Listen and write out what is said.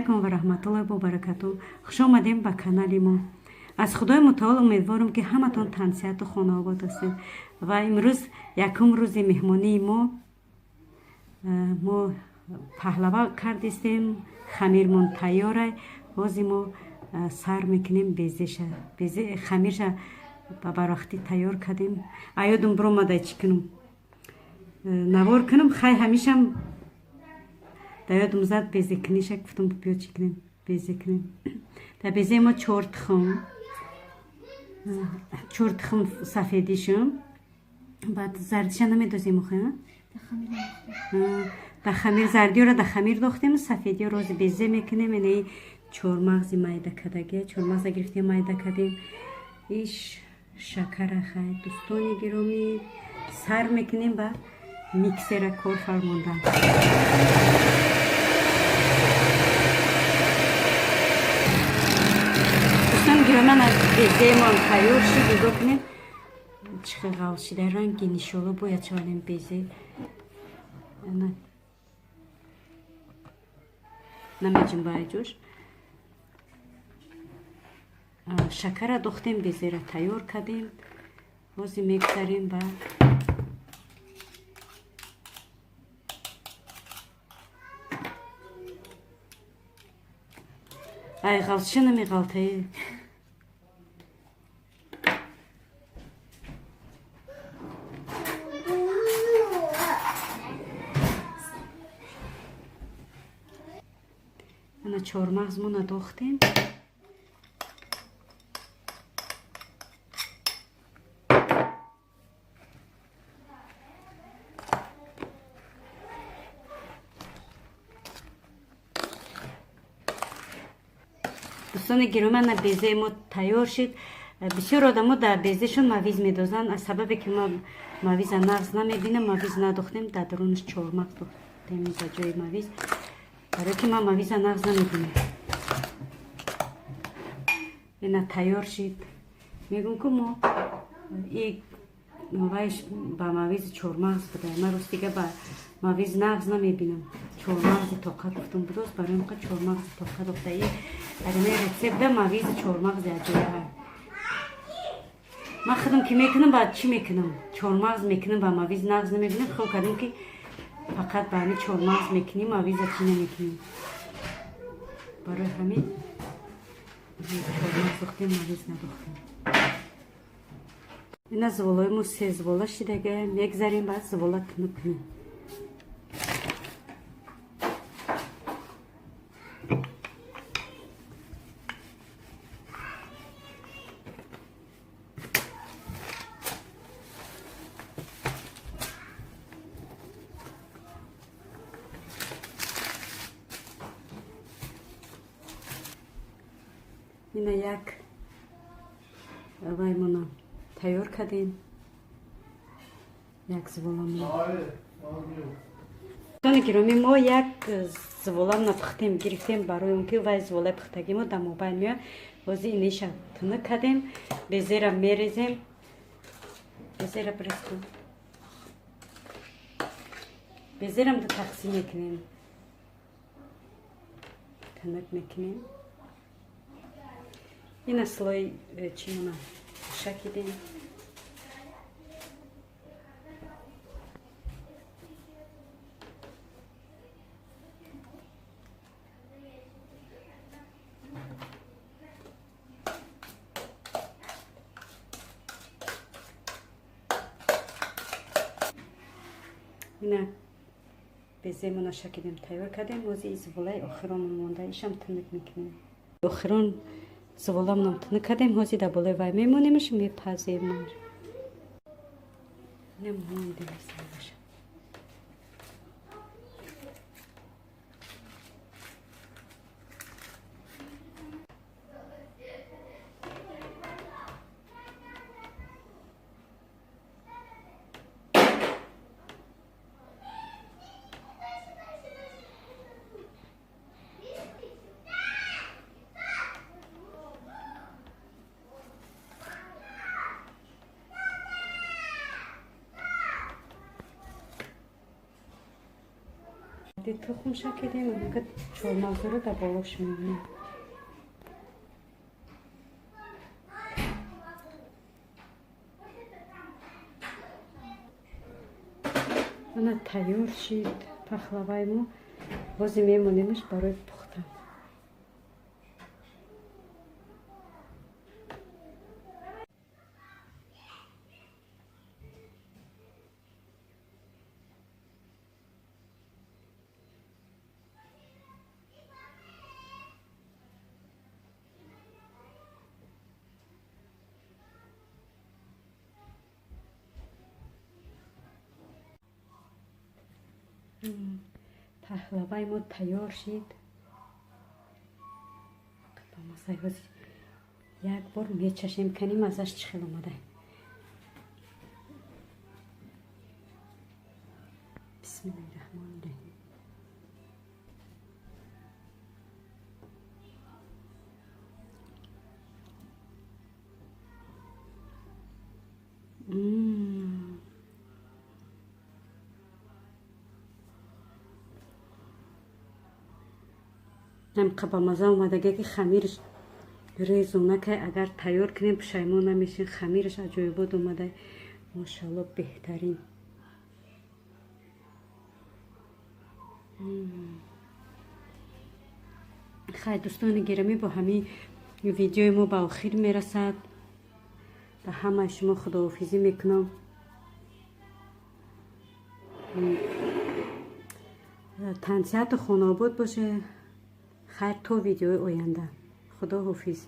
Алайкум ва раҳматуллоҳи ва баракатуҳ. Хуш омадем ба канали мо. Аз Худои мутаол умедворам, ки ҳаматон тансиҳату хонаобод ҳастед. Ва имрӯз якум рӯзи меҳмонии мо. Мо паҳлава кардистем, хамирмон тайёрай. Ҳозир мо сар мекунем безеша. Безе хамирша ба барвақтӣ тайёр кардем. Аёдум биромадай, чӣ кунам? Навор кунам, хай ҳамишам дар ёдум зад безекуниша, гуфтам, биё, чӣ кунем, безе кунем. Дар безе мо чор тухм, чор тухм сафедишум, баъд зардиша намедозем охи, дар хамир зардиёро дар хамир дохтем, сафедиё рози безе мекунем. Инаи чормағзи майда кардагия, чормағза гирифтем, майда кардем, иш шакара. Хай, дӯстони гиромӣ, сар мекунем ба миксера кор фармондан. Дӯстони гиромӣ, аз безеемон тайёр шуд. Нигоҳ кунед, чӣ хел ғалз шида, ранги нишоло бояд шавад безе. Намеҷунба ҷош. Шакара дохтем, безера тайёр кардем. Ҳозир мегузарем ба ай ғалзша намеғалтае. Ана чормағзмона дохтем. Дӯстони гиромӣ, ана безеи мо тайёр шуд. Бисёр одамо дар безешон мавиз медозанд. Аз сабабе ки ма мавиза нағз намебинам, мавиз надохтем, дар дарунаш чормағз дохтем ба ҷои мавиз, барое ки ман мавиза нағз намебинам. Ина тайёр шид. Мегӯм, ку мо и вайш ба мавизи чормағз буда. Ман ростига ба мавиз нағз намебинам, чормағзи тоқа гуфтум будоз, барои ка чормағзи тоқа дохта. И дар рецепта мавизи чормағзи аҷоя. Ман худам ки мекунам, ба чӣ мекунам? Чормағз мекунам, ба мавиз нағз намебинам. Хел кардем, ки фақат ба ҳамин чормағз мекунем, мавиза чӣ намекунем. Барои ҳамин чормағз дохтем, мавиз надохтем. Ина зуволои мо се зувола шидага. Мегзарем, баъд зувола тунук кунем. Ина як ваймона тайёр кардем, як зуволамона. Дӯстони гиромӣ, мо як зуволамона пухтем, гирифтем, барои он ки вай зуволаи пухтагӣ мо дар мобайн меояд. Ҳозир иниша тунук кардем, безера мерезем. Безера брез кун. Безерам ду тақсим мекунем, тунук мекунем. Ина слой чимона шакидем. Ина беземона шакидем, тайёр кардем. Ҳозир зуволаи охиронмон монда, ишам тунук мекунем. Охирон зуволамонам тунук кардем, ҳозир дар болои вай мемонемаш, мепазем. Намондем. Тухм шакидем, чормағзоро дар болош мемонем. Ана тайёр шид пахлаваи мо. Бозе мемонемаш барои пухтан. Пахлаваи мо тайёр шид. Як бор мечашем, кани маззаш чӣ хел омада. Бисмиллаҳи раҳмони раҳим. Ҳам бамаза омадагӣ, ки хамираш резонакай. Агар тайёр кунем, пушаймон намешин. Хамираш аҷоибот омада, мошалло, беҳтарин. Хайр, дӯстони гиромӣ, бо ҳамин видеои мо ба охир мерасад. Ба ҳамаи шумо худоҳофизӣ мекунам. Тансиҳату хонаобод боше. Хайр, то видеои оянда, худо ҳофиз.